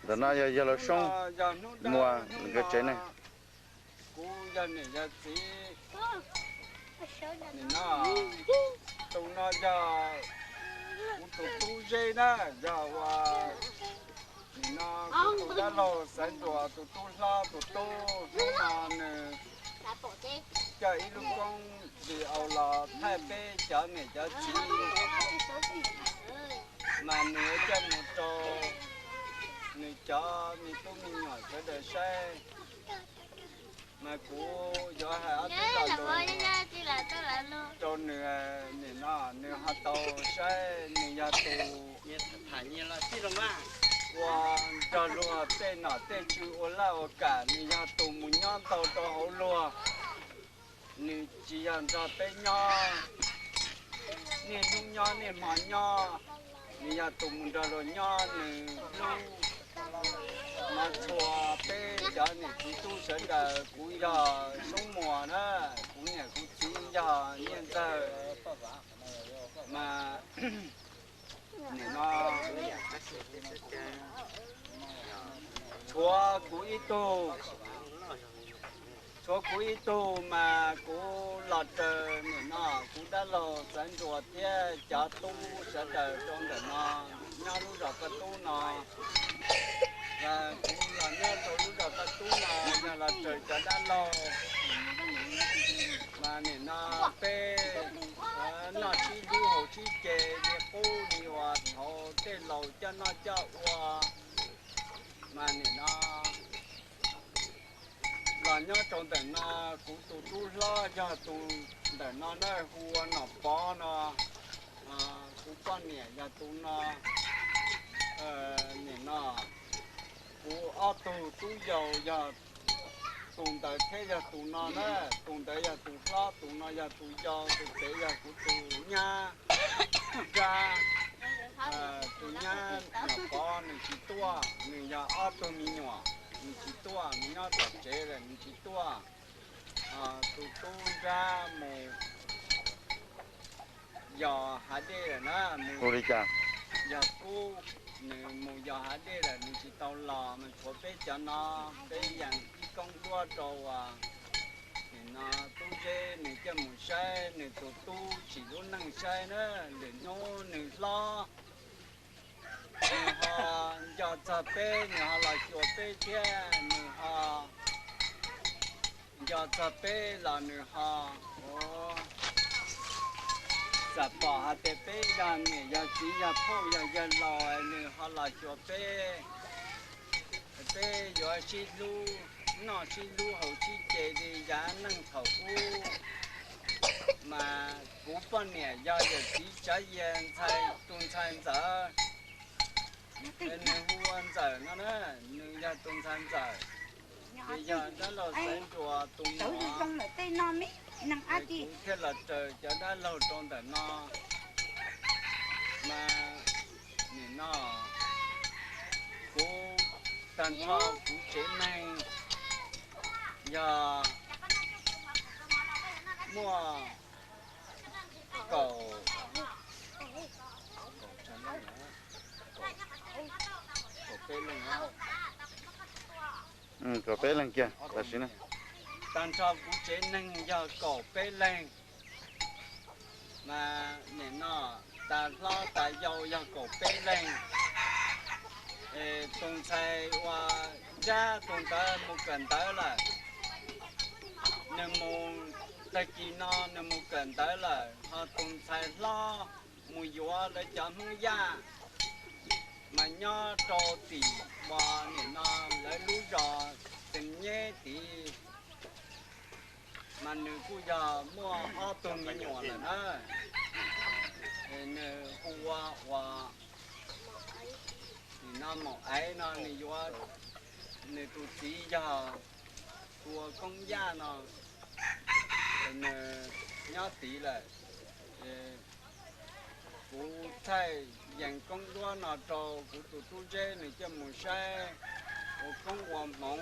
Ntawm no yog yawg Laus Soob Muas nkawd tsev neeg. Kuv yog niam yog txiv, nim no tus no yog kuv tus tub Zeb na, yog uas nim no kuv tus dab laug Xaiv Nruas tus tub hlob tus tub. Hnub no nws coj ib lub koob video los thaij peb cov niam cov txiv, mas nws yuav coj mus rau nws cov me tub me nyuam sawv daws saib. Mas kuv yuav hais ob peb lo lus rau nws, nim no nws ho tau saib, nws yog tus ua nrog luag tej nom tej tswv ua laj ua kam, nws yog tus mus nyob ntau rau hauv luag. Nws tsis yog nrog peb nyob, niaj hnub nyob niaj hmo nyob, nws yog tus mus nrog luag nyob, nws hlub. Mas txhua peb cov niam txiv tub sawv daws, kuv yog Soob Muas na, kuv niam kuv txiv yog Nyiaj Ntxawg. Mas nim no tshuav kuv ib tug, tshuav kuv ib tug mas kuv los raws nim no kuv dab laug Xaiv Nruas thiab cov tub sawv daws rau ntawm no, nyob lub zos Paj Tub no. Kuv los nyob rau lub zos Paj Tub no yog los raws cov dab laug. Mas nim no peb noj sib hlub haus sib ce li qub li uas thaum tej laus coj noj coj ua. Mas nim no los nyob rau ntawm no, kuv tus tub hlob yog tus ntawm no na, hu ua Nom Pov no. Kuv poj niam yog tus no. Nim no kuv ob tug tub yau yog tus ntawd thiab yog tus no na, tus ntawd yog tus hlob, tus no yog tus yau, tus pem yog kuv tus nyab Nrab. Tus nyab Nom Pov nws tsis tuaj, nws yog ob tug me nyuam, nws tsis tuaj, nws nyob tom tsev lawm nws tsis tuaj. Tus tub Nrab mus yos hav dej lawm na, mus, yog Kub, nws mus yos hav dej lawm nws tsis tau los, mas tshuav peb cov no, peb yees ib koob duab rau uas nim no tub Zeb nws coj mus saib nws tus tub tsim lub neej saib na, lwm hnub nws hlob nws ho nco txog peb, nws ho los xyuas peb thiab, nws ho nco txog peb los nws ho txawm pom hais tias peb yog niam yog txiv yog phauj yog yawg laus, nws ho los xyuas peb, peb yuav sib hlub, noj sib hlub haus sib ce li yav neej thaum ub. Mas kuv poj niam yog yawm txiv Tsav Yias tus ntxhais ntxawm, nws hu ua Ntxawm no na, nws yog tus ntxhais ntxawm, ces yog dab laug Xaiv Nruas tus muam. Kuv thiaj los raws cov dab laug rau ntawm no. Mas nim no kuv tag nrho kuv tsev neeg yog muaj kaum, kaum peb leeg, kaum peb leeg kiag tam sim no. Tag nrho kuv tsev neeg yog kaum peb leeg. Mas nim no tas hlob tas yau yog kaum peb leeg. Es tus ntxhais uas Nrab tus ntawd mus kawm ntawv lawm, nws mus, tag kis no nws mus kawm ntawv lawm, ho tus ntxhais hlob mus yuav lawv cov Hmoob Yaj, mas nyob rau tim uas nim no lawv lub zos Xeem Nyeb tid. Mas nws kuj yog muaj ob tug me nyuam lawm na. Nws hu ua, ua, nim no Maum Aiv no nws yuav, nws tus txiv yog hu ua Koob Yaj no, nws nyob tid lawm. Kuv txhaj yees koob duab no rau kuv tus tub Zeb nws coj mus saib ua koob ua hmoov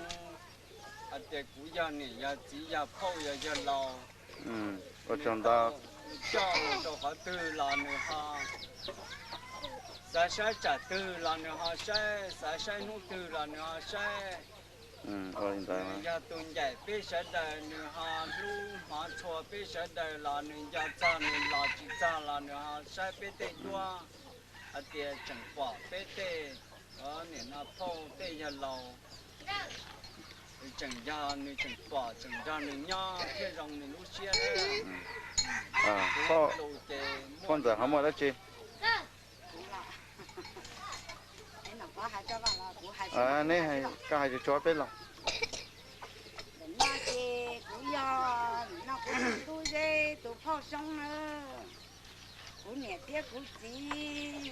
hais tias kuv yog niam yog txiv yog phauj yog yawg laus. Ua tsaug ntau. Coj mus rau qhov twg los nws ho Xav saib tsam twg los nws ho saib, xav saib hnub twg los nws ho saib. Nws yog tus ncaim peb sawv daws, nws ho hlub hmov tshua peb sawv daws los nws nco txog, nws los tsis txog los nws ho saib peb tej duab, hais tias tseem pom peb tej, niam no phauj tej yawg laus, tseem yog nws tseem pom tseem nrog nws nyob thiaj zoo nws lub siab. Phauj Ntxawm ho muaj dab tsi? Neb, koj hais tsuag tsuag peb los. Ntawm no ces kuv yog, nim no kuv tus tub Zeb tus phauj Soob na. Kuv niam thiab kuv txiv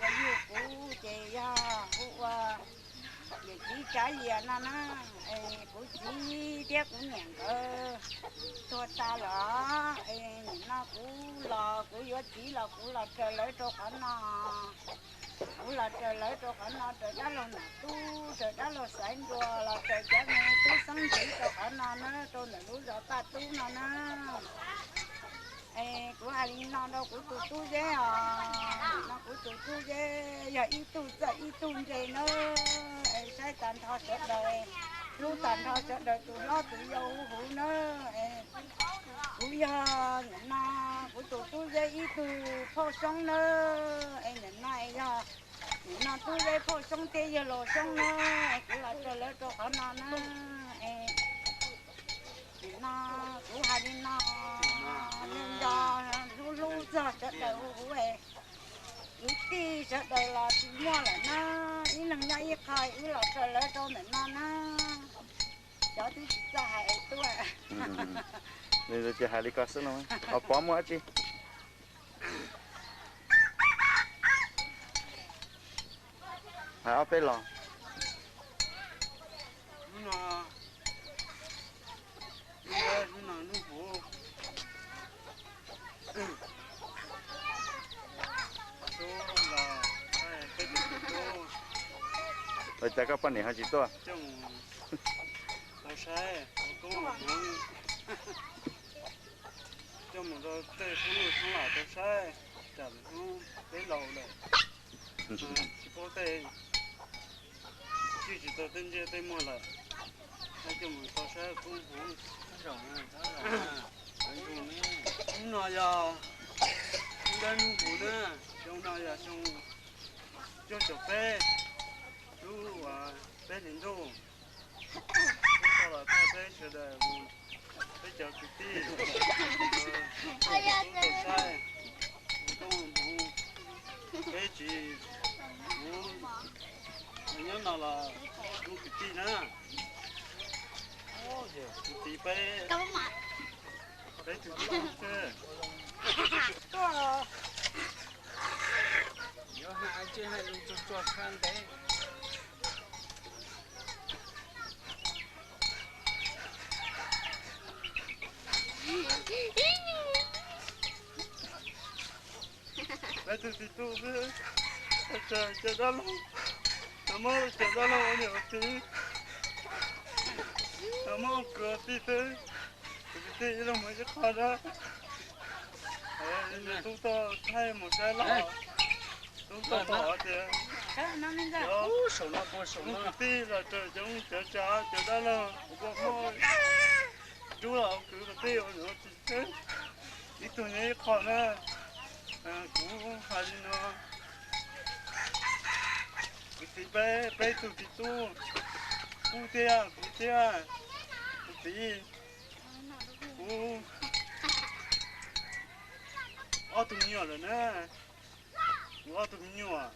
uas yug kuv ces yog hu ua yawm txiv Tsav Yias no na. Es kuv txiv thiab kuv niam nkawd tuag tas lawm, es nim no kuv los kuv yuav txiv los kuv los raws lawv rau qhov no. Kuv los raws lawv rau qhov no, raws dab laug Nom Tub, raws dab laug Xaiv Nruas, los raws cov me tub xeeb ntxwv rau qhov no na, rau ntawm lub zos Paj Tub no na. Es kuv hais li no rau kuv tus tub Zeb os, no kuv tus tub Zeb yog ib tug txawj ib tug ntse na. Es saib tag nrho sawv daws, hlub tag nrho sawv daws tus hlob tus yau huv huv na. Es kuv yog nim no kuv tus tub Zeb ib tug phauj Soob na. Es nim no es yog nim no tub Zeb phauj Soob thiab yawg laus Soob na. Es kuv los raws lawv rau qhov no na. Es nim no kuv hais li no, neeg nco hlub hlub txog sawv daws huv huv es kwv tij sawv daws los tsis muaj lawm na. Ib leeg nyob ib qho, wb los raws lawv rau ntawm no na. Cov twb tsis txawj hais es tuaj. Ces hais li ko xwb no. Ho Pov muaj dab tsi? Hais ob peb los. Hnub no, hnub no hnub puv, tub los, peb tus tub, ua cas koj poj niam ho tsis tuaj? Coj mus tau saib, coj mus rau tej sab laj sab lam tau saib, tsam hnub peb laus lawm, tsis paub tej, tsis tau tej ntsej tej muag lawm, coj mus tau saib kub huv. Hnub no yog hnub dawb hnub huv na, xyoo no yog xyoo cuaj caum peb, lub uas peb hlis ntuj, tub tau los thaj peb sawv daws mus, peb cov kwv tij, tub tau saib, mus tub mus, peb tsis, kuv nyob no los kuv kwv tij na, kuv txiv peb, peb tus tub xwb. Yuav hais tsis hais lus tsuag tsuag tshaj ntev. Peb tus txiv tub xwb, cov dab laug, nws muab cov dab laug ua niam ua txiv, nws muab ua kwv ua tij xwb, tus kwv tij ib leeg mus ib qho na. Tub tau thaij mus saib los, tub tau pom tias cov kwv tij los raws cov cov tsav cov dab laug ua muab rub los ua kwv ua tij ua niam ua txiv xwb, ib tug nyob ib qho na. Kuv hais li no, kuv txiv peb, peb tug txiv tub, kuv thiab, kuv thiab, kuv txiv, kuv ob tug me nyuam lawm na. Kuv ob tug me nyuam,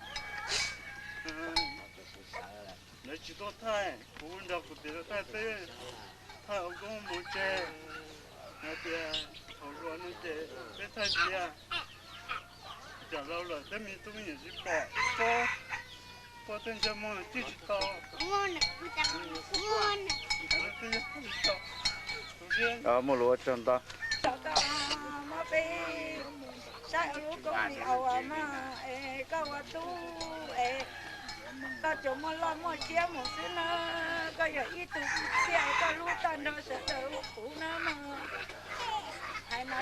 lawv tsis tuaj thaij, kuv nrog kuv txiv lawv thaij xwb, thaij ua koob mus tseg. Hais tias thaum luag no ces peb thaij tias tsam laus lawm tej me tub me nyuam tsis pom, pom tej ntsej muag tsis tsis tau. Muaj lus ua tsaug ntau. Muab peb saib ua lub koob video mas es koj ua tub es koj tsuas muaj loj muaj siab mus xwb na, koj yog ib tug txiaj es koj hlub tag nrho sawv daws ua kuv na mog. Hais no